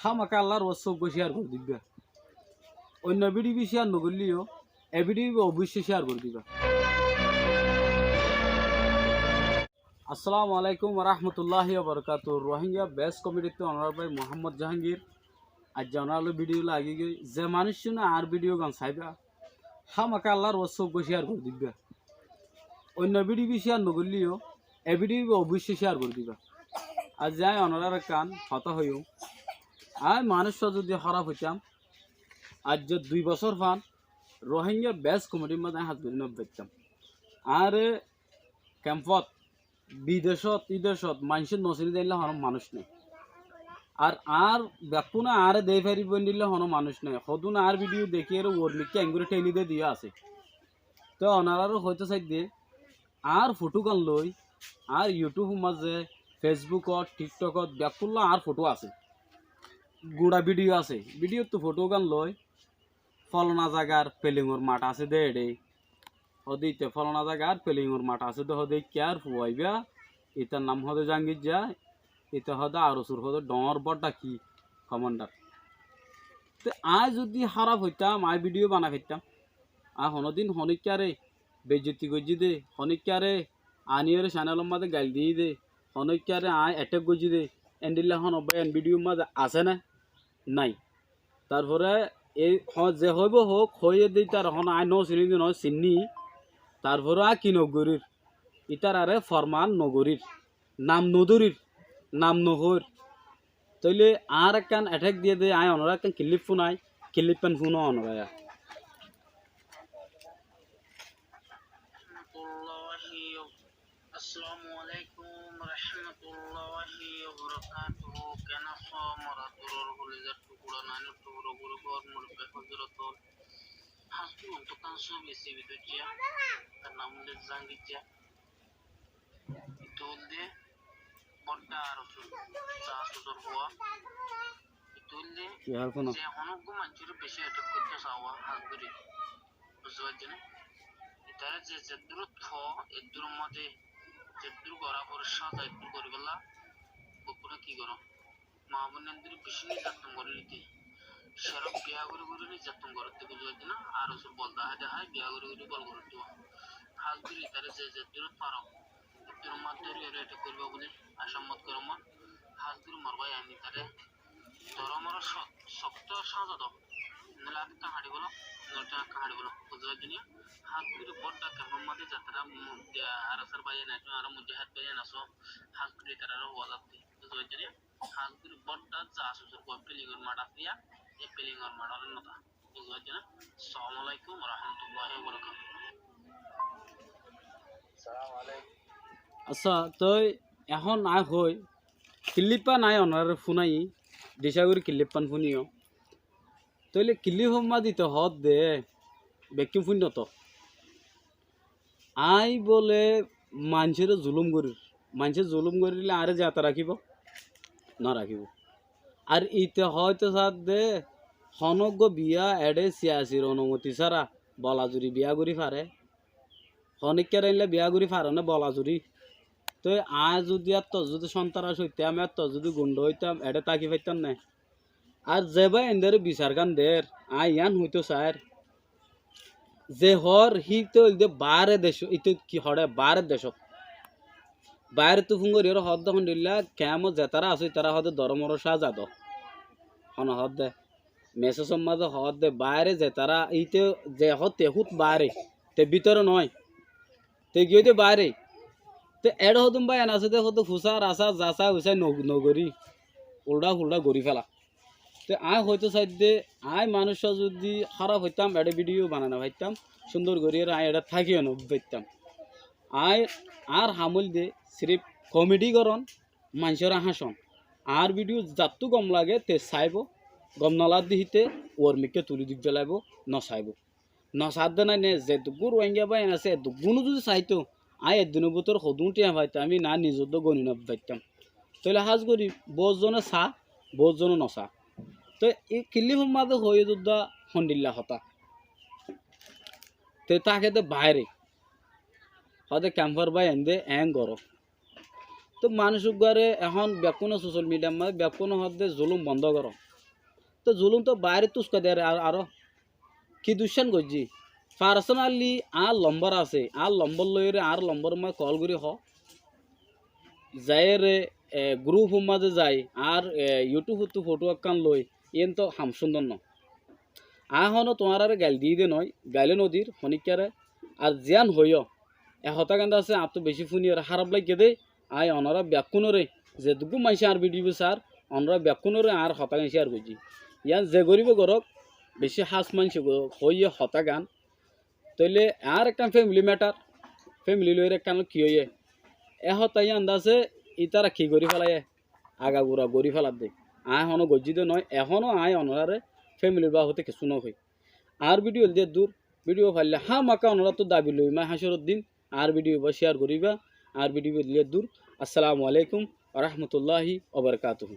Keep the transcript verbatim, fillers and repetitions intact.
Hámaká Allar waste uggúa share gorí dibá. Oinno video share nogoillé yó, e video ibá oboicce share gorí dibá. Assalamu alaikum wa rahmatullahi wa barakatuhu. Rohingya best comedy ttu onorar bái Muhammad Jahangir. Aijja onorar lói video loi aigiyói. Ze manúiccúne añár video gán saibá, hámaká Allar waste uggúa share gorí dibá. Oinno video share nogoillé yó, e video ibá oboicce share gorí dibá. Aijja añí onoráre ekkán hotá hoiyum. Añí manúic zodi háraf óitam, aijja dui bosór fán Rohingya best comedy r mazé añí hás gorí no faittam. Añáre kempot, bidecót, idecót maincé no siní de endilla honó manúic nái. Ar añár bekkúne añáre dei faribó endilla honó manúic nái. Hodún añár video dekíyore uor mikká engori théni de diya asé. Te onoráre hoitó saidde, añár fotó gán loi, añár YouTube or mazé, Facebook ot, TikTok ot, bekkúlla añár fotó asé. Gura video asé. Video ttu fotó gán loi, folana zagar pelingor math asé de eçé. Hode ite folana zagar pelingor math asé de hode, kiyár fua ibá, itar nam hode Jangijja, ite hode Arosur hode dhoóñr bodda ki commander. Te añí zodi háraf óitam, añí video banai faittam. Añí honódin honíkkáre beijjoti goijjí dé, honíkkáre aniyóre channel or mazé gail diyí dé, honíkkáre añí attack goijjí dé, endilla honó bái en video mazé asé né? Nái. Tarfore ei ho-, ze hoibó houk, hoiyé de itar honó añí no siní de no siní. Tarfore añí ki no gorír? Itarare forman no gorír. Nam no dórir, nam no hoóir. Tóile añáre ekkán attack diyé de, añí onorá ekkán clip fúnai, clip fán fúno onorá. Assalamu alaikum warahmatullahi wabarakatuhu. Ken asó mor adoror holizar tukura, nainor tukura, guribor murubbi hozrot ol. Hás gorí ontú ekkán sóbi sibi dóijja, tar nam óilde Jangijja. Itu óilde bodda Arosur, zasudor fua. Itu óilde ki hál fúno? Ze honó uggwá maincóre beci attack goittó saá, hás gorí. Buzí faijjó né? Itare ze zeddúrot fo, eddúror mazé zeddúr gorá foré sáza eddúr goríbolla, bekkúne ki goró? Maa boin endilla beci nizzattun gorí nite. Sérok biya gorí gorí nizzattun goródde, buzí faijjó né? Arosur bol dahái dahái biya gorí gorí bol goródde. Hás gorí itare ze zeddúrot faro, eddúror mazé dóri dóri attack goríba buli acá mot goró mor. Hás gorí mor bái ain itare doromor só-, sokto sáza do. Nile adi ekka hañçi bolo, nile ekka hañçi bolo. Buzí faijjó né? Hás gorí bodda kemfor mazé zetará mu-, de-, Arasar bái ain asó, aró mujahid bái ain asó, hás gorí itarare hoó zatte. Buzí faijjó né? Hás gorí bodda zasusor fua pelingor math asé, e pelingor math ore no tá. Buzí faijjó né? Assalamu alaikum warahmatullahi wabarakatuhu. Accá, toi ehón añí hoi, clip fán añí onoráre fúnai, dicá gorí clip fán fúniyo. Tóile clip or mazé ite hoódde, bekkún fúinno to. Añí bóle maincóre zulúm gorír. Maincé zulúm goríle añáre ziyata rakíbo? No rakíbo. Ar ite hoóito saádde, honó uggwá biya eçé siyasir onumoti sára bolazuri biya gorí fare? Honíkkare endilla biya gorí fare né bolazuri? Toi añí zudi etto zudi sóntaras óitam, etto zudi gundha óitam, eçé táki faitam né? Ar ze bái endilla bisar gán der, añí yián hoitó sair, ze hoór híte óilde baáre dec, íte ki hoçé baáre decót. Baárettú fún gorí hoódde hondilla, kemot zetará asó itará hoódde doromor sáza do. Hone hoódde, mesesor mazé hoódde baáre zetará, íte ze hoó te hút baáre, te bítore noó. Te giyé de baáre. Te eçé hodún bái en asé de hodún fusá rasá zasá usá no, no gorí. Uldha fuldha gorí fela. Te aññí hoitó saidde, aññí manúic zudi háraf óitam, eçé video banai no faitam, cúndor gorí ar aññí eçé tákiyo no faitam. Aññí, añár ham óilde sirif comedy gorón, maincóre háñcon. Añár video zattú gom lage te saibó, gom no lagedde híte uor mikká tulí dibbe laibo, no saibó. No saádde nái né, zeddúr Ruáingga báiyain asé, eddúr gúnu zudi saitó, aññí eddinor bútore hodún thiañ faitam, aññí na nizor dóu goni no faitam. Tóile hás gorí boóut zone saá, boóut zone no saá. Toi e kilífor mazé hoiyé zudda hondilla hotá. Te táke de baáre. Hoóde kemfor báiyain de eén goró. Tóu manúic uggúare ehón bekkúne sosol midhiyar mazé bekkúne hoódde zulúm bondó goró. Tóu zulúm tóu baáre túskai der ar-, aró. Ki duccán goijjí? Farsonali añár lombór asé, añár lombór loiyóre añár lombóror mazé koól gorí hoó. Zaiyóre, e, gurúfor mazé zai, añár, e, YouTube ottu fothó ekkán loi, yían tóu ham cúndor noó. Aññí honó tuáñráre gail diyí dé noó, gailó nodir honíkkáre. Ar ziyán hoiyó, e hotágan de asé añáttu bicí fúniyóre háraf laiggé dé, aññí onorá bekkúnoré, zeduggú maincé añár bidiyó saár, onorá bekkúnoré añár hotágan cíyar goijjí. Yían ze goríbou gorók, bicí hás maincé go-, hoiyé hotágan. Tóile añár ekkán fémili metar, fémili loiyóre ekkán ki óiye, e hotá yían de asé, ítara ki gorí félaiyé, agagura gorí féladde. Aññí honó goijjí dé noó, ehóno aññí onoráre fémilir babote kessú nohoi. Añár bidiyó óilde eddúr, bidiyó faillé hámaká onoráttu dabi loiyum aññí hácorór din, añár bidiyó ibá cíyar goríba, añár bidiyó óilde eddúr. Assalamu aléikum warahmatulláhi wabarakátuhu.